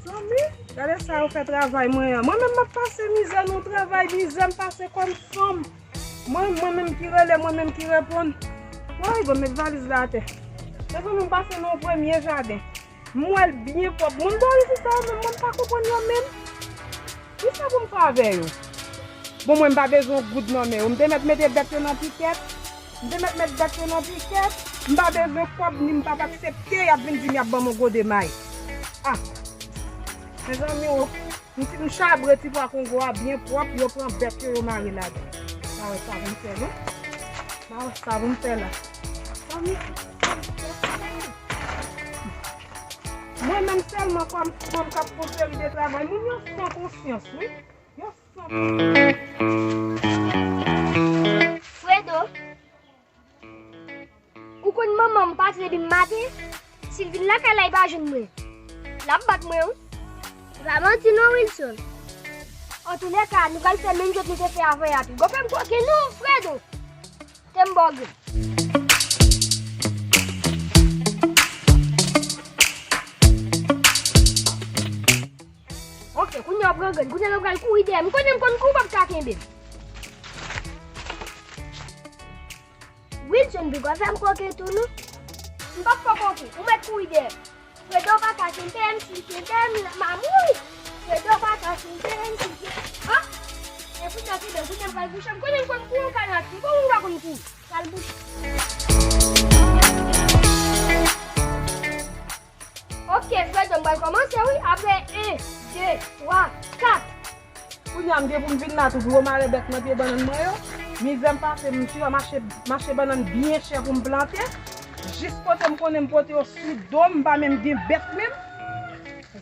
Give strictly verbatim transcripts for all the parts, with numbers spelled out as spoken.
Zanmi, gade sa yo fè travay mwen an. Mwen menm m ap pase mizè nan travay, mizè m pase kòm fanm. Mwen, mwen menm ki rele, mwen menm ki reponn. Woy, bon, met valiz la atè. Mezanmi, m pase nan yon premye jaden. M wè l byen pwòp. Moun bò isit sa yo menm, mwen m pa konprann yo menm. Kisa pou m fè avè yo? Bon, mwen m pa bezwen goud nan men yo. M te mèt mete bèt yo nan pikèt. M te mèt met bèt yo nan pikèt. M pa bezwen kòb, ni m p ap aksepte y ap vin di m y ap ban m yon gode may. Ah! Mezanmi, o, m ti, m chabre ti pwa kongo a byen pwòp, yo pran bèt yo, yo mare ladan. Pa wè sa pou m fè, non? Pa wè sa pou m fè la. Zanmi, mwen menm sèlman kòm fanm k ap fè yon seri de travay, moun yo san konsyans, wi. Yo san Fredo, ou konn manman m pati depi maten? Si l vin lakay la, li pa jwenn mwen. L ap bat mwen, wi. Se pa manti non, Wilson. Antoulèka, nou pral fè menm jan nou te fè avè a tou. Bon, fè m koke non, Fredo. Te m bò grenn. Ok, kounye a w pran grenn. Kounye a w pral kouri dèyè m. Konnen m konn kouri, w p ap ka kenbe m. Wilson, pi gwo fè m koke tou, non? M p ap fè w koke. Ou mèt kouri dèyè m. Fredo pa ka sente m, si sente m, m a mouri. Fredo pa ka sente m, si sente m. Ah! E kounye a, kounye a, kounye a, m pral bouche m. Konnen m konn kouri, ou ka nan ti. Bon, ou pa konn kouri. Pral bouche. Ok, Fredo, m pral kòmanse, wi. Apre en, de, twa, kat. Kounye a, m gen pou m vin la tou pou yo mare bèt nan pye bannann mwen yo. Mizè m pase, m chita mache, mache bannann byen chè pou m plante. Jis kote m konnen m pote yo sou do m, m pa menm gen bèt menm.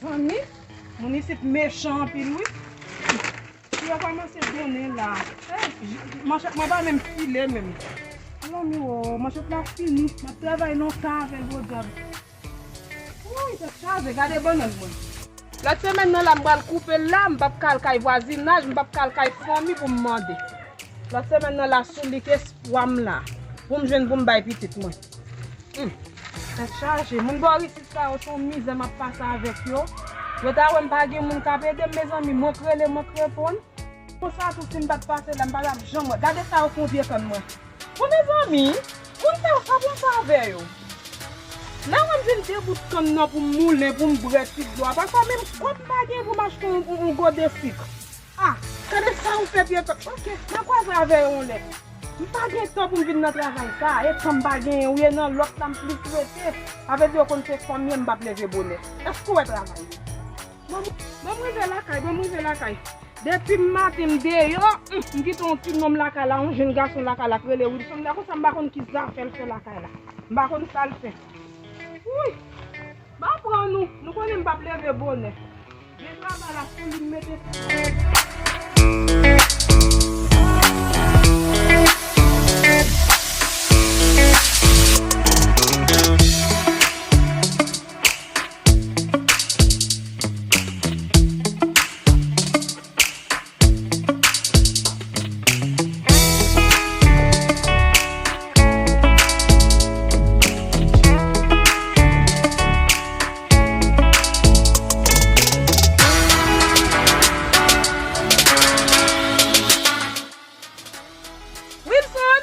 Zanmi, moun isit mechan anpil, wi. Yo kòmanse donnen la. Eh, j-, manchèt mwen pa menm file menm. Zanmi, o, manchèt la fini. M ap travay lontan avè l, podyab. Woy, tèt chaje, gade bannann mwen. Lòt semèn nan la, m pral koupe l la, m p ap ka al kay vwazinaj, m p ap ka al kay fanmi pou m mande. Lòt semèn nan la, sou lik espwa m la, pou m jwenn pou m bay pitit mwen. Hmm. Tèt chaje. Moun bò isit sa yo, se yon mizè m ap pase avèk yo. Yo ta wè m pa gen moun k ap ede m, mezanmi, mwen k rele, mwen k reponn. Konsa tou, si m pa t pase la, m pa t ap janm wè. Gade sa yo fè yon vye kann mwen. Bon, mezanmi, moun sa yo, sa pou m fè avè yo? Lè w wè m jwenn de bout kann nan pou m moulen, pou m bwè ti dlo a, pafwa menm kòb m pa gen pou m achte yon, yon, yon gode sik. Ah, gade sa yo fè pye kann. Ok, m a kwaze avè yo yon lè. M pa gen tan pou m vin nan travay sa a. E tan m pa genyen, wi, e nan lòt la m plis rete. Sa vle di yo konn se fanmi an, m p ap leve bonè. Èske w wè travay yo? Bon, bon, m rive lakay, bon, m rive lakay. Depi maten m deyò, m kite yon ti nonm lakay la, yon jenn gason lakay la k rele Wilson la, konsa m pa konn ki zafè l fè lakay la. M pa konn sa l fè. Wouy! M ap pran nou, nou konnen m p ap leve bonè. Gen travay la sou li m mete. Wilson!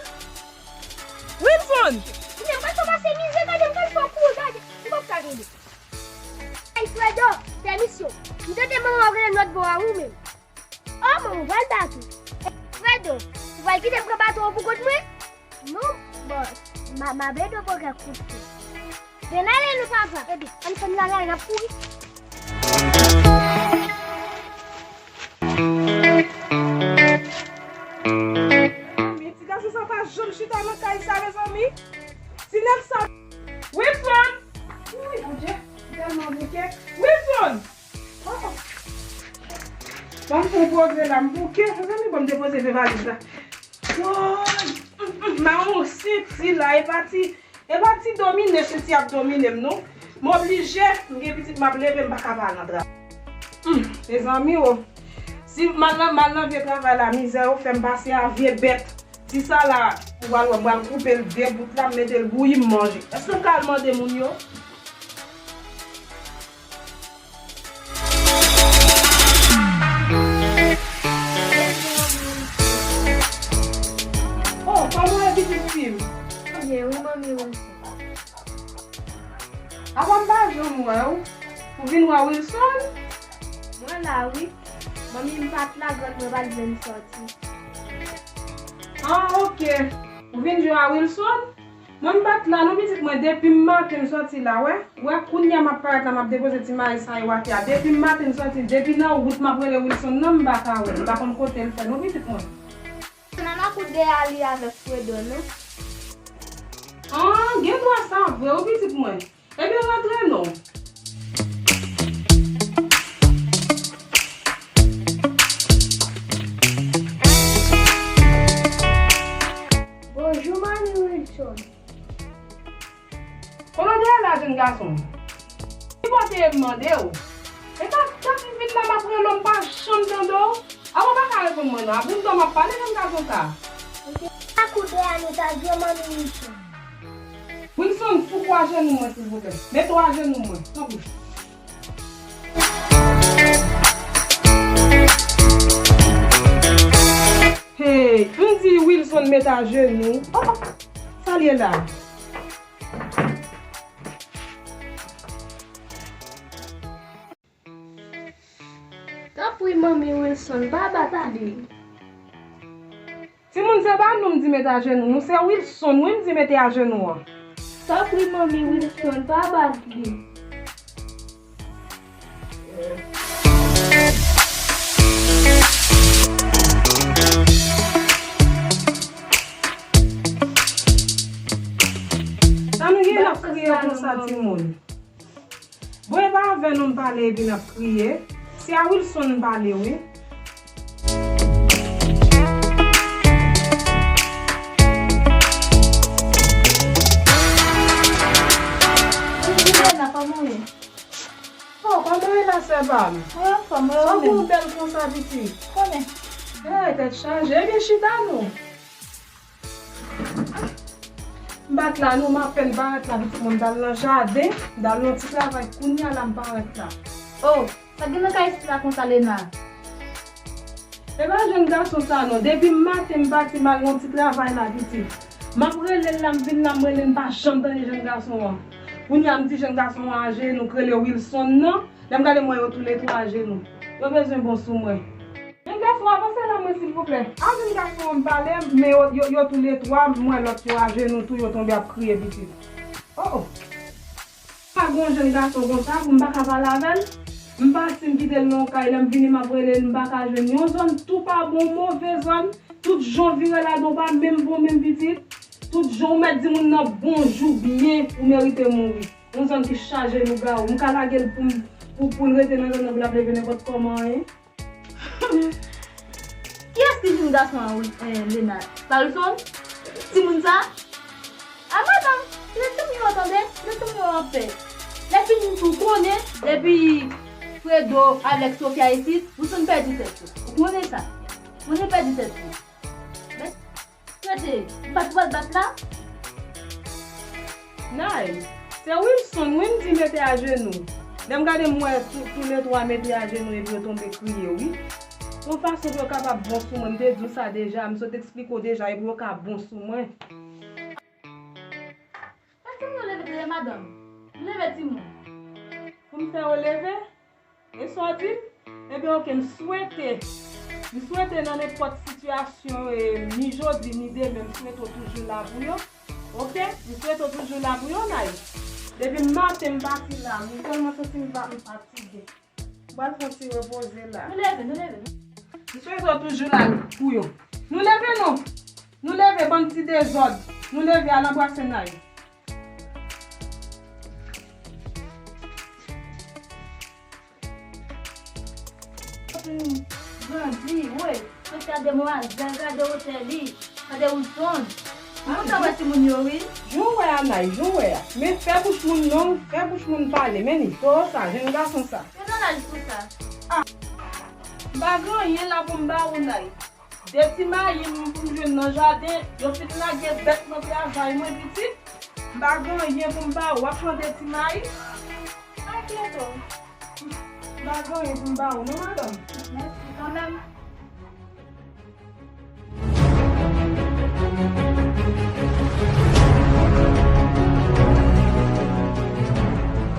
Wilson! Kounye a m pral kòmanse mizè, gade m pral fè w kouri, gade, m p ap ka kenbe. Ay, Fredo, dèmisyon. M tande manman w ap rele m lòt bò a, wi, menm. Oh, manman, m pral bat ou. Fredo, ou pral kite m pran baton an pou kont mwen? Non, bòs. Ma, m ap ede w pran kèk kout pye. Vin ale non, papa. Ebyen, ann fè m lagay, n ap kouri. Men ti gason sa Pa janm chita nan kay sa, mezanmi. Ti nèg sa. Wilson! Wi, Bondye, m tèlman bouke. Wilson! Oh, oh. Ban m fè yon poze la, m bouke. Mezanmi, ban m depoze vye valiz la. Woy! M, m, m, mawon senti la, e pa ti, e pa ti domine senti ap domine m, non. M oblije, m gen pitit m ap leve, m pa ka pa al nan travay. Hmm, mezanmi, o. Si m al nan, m al nan vye travay la, mizè yo fè m pase a vye bèt. Ti sa la, ou pral wè, m pral koupe l de bout la, m mete l bouyi, m manje. Èske m ka al mande moun yo? Oh, kòman w ye, pitit fi m? Byen, wi, manmi Wilson. Apa m pa janm wè w? Ou vin wè Wilson? Mwen la, wi. Manmi m pa t la, grann mwen pa t vle m sòti. Ah, ok. Ou vin jwe a Wilson? Mwen m pa t la non, pitit mwen, depi m maten m sòti la, wè. Wè, kounye a m ap parèt la, m ap depoze ti mayi sa yo atè a. Depi m maten m sòti, depi nan wout m ap rele Wilson nan, m pa ka wè l. M pa konn kote l fè non, pitit mwen. Nan lakou dèyè a li avèk Fredo, non? Ah, gen dwa sa vre, wi, pitit mwen. Ebyen, rantre non. Bonjou, manmi Wilson. Kote w te ye la, jenn gason? Ki bò te ye m mande w? E ta, ta fin vin la, m ap rele w, m pa janm tande w. Avan w pa ka reponn mwen non. A bout dò m ap pale, jenn gason sa. Lakou dèyè a nou ta jwe, manmi Wilson. Wilson, souke ajenou mwen, silvouplè. Mete w ajenou mwen, tanpri. Hey, m di Wilson mete ajenou. Oh, oh. Sa l ye la? Tanpri, manmi Wilson, pa bat li. Timoun, se pa nou m di mete ajenou, nou se Wilson, wi, m di mete ajenou an. Tanpri, manmi Wilson, pa bat li. Sa nou gen n ap kriye konsa, timoun? Bon, e pa avè nou m pale epi n ap kriye. Se a Wilson m pale, wi. Bonjou, Lena, kòman w ye? Oh, kòman w ye la, sè pa m? Mwen anfòm, mwen anfòm. Sa pou w bèl konsa, pitit? Konnen. Hey, tèt chaje. Ebyen, chita non. M pa t la non, m apèn parèt la, pitit mwen, m t al nan jaden, m t al nan ti travay, kounye a la m parèt la. Oh, sa gen nan kay isit la konsa, Lena? E pa jenn gason sa non, depi maten m pati m al nan ti travay la, pitit. M ap rele l la, m vin la, m rele l, m pa janm tande jenn gason an. Kounye a m di jenn gason an ajenou, k rele Wilson nan. Lè m gade m wè yo toulètwa ajenou. Yo bezwen bon sou mwen. Jenn gason, avanse la mwen silvouplè. A jenn gason an m pale, men yo, yo, yo toulètwa, m wè lòt yo ajenou tou, yo tonbe ap kriye pitit. Oh, oh. Pa gon jenn gason konsa pou m pa ka pale avè l. M pati m kite l nan yon kay, lè m vini m ap rele l, m pa ka jwenn yon zòn, tou pa bon, move zòn. Tout jan w vire ladan w pa menm bon menm pitit. Tout jan w mèt di moun nan bonjou byen, ou merite mouri. Yon zòn ki chaje lougawou. M ka lage l pou m, pou, pou l rete nan zòn nan pou l ap leve nenpòt kòman, en. Kiyès ki jwenn gason an, eh, Lena? Palson? Timoun sa? A madanm, kite timoun yo tande, kite timoun yo anpè. Lè fini tou konnen, depi Fredo, Alex, Sofia isit, ou sonn pèdi tèt ou. Ou konnen sa. Ou sonn pèdi tèt ou. Men, Tande, bat, bat, bat la. Nay, se Wilson, wi, m di mete ajenou. Lè m gade, m wè tou, toulètwa mete ajenou epi yo tonbe kriye, wi. Yon fason pou yo kapab bon sou mwen, m te di w sa deja, m sot eksplike w deja, epi yo ka bon sou mwen. Èske nou leve tande, madanm? Nou leve, timoun. Pou m fè yo leve? E sa w di m? Ebyen, oke, m swete, m swete nan nenpòt sitiyasyon, e, ni jodi, ni demen, m swete w toujou la pou yo. Oke? M swete w toujou la pou yo, Nay. Depi maten, m pati la, m tèlman santi m fa-, m fatige. M pral fè yon ti repoze la. Nou leve, nou leve, nou. M swete w toujou la pou yo. Nou leve, non? Nou leve, bann ti dezòd. Nou leve, al anbrase Nay. Grandi, wi. Soti a demwazèl, gade wotè li. Gade Wilson. Mwen ta wè timoun yo, wi. Jan w wè a, Nay, jan w wè a. Men fè bouch moun non, fè bouch moun pale. Men li, toro sa, jenn gason sa. Yo nan laj pou sa. M pa gen anyen la pou m ba ou, Nay. De ti mayi m pou m jwenn nan jaden, yo fin lage bèt nan travay mwen, pitit. M pa gen anyen pou m ba ou, w ap mande ti mayi? Ay, Cleto. M pa gen anyen pou m ba ou, non, madanm? Mèsi kanmenm.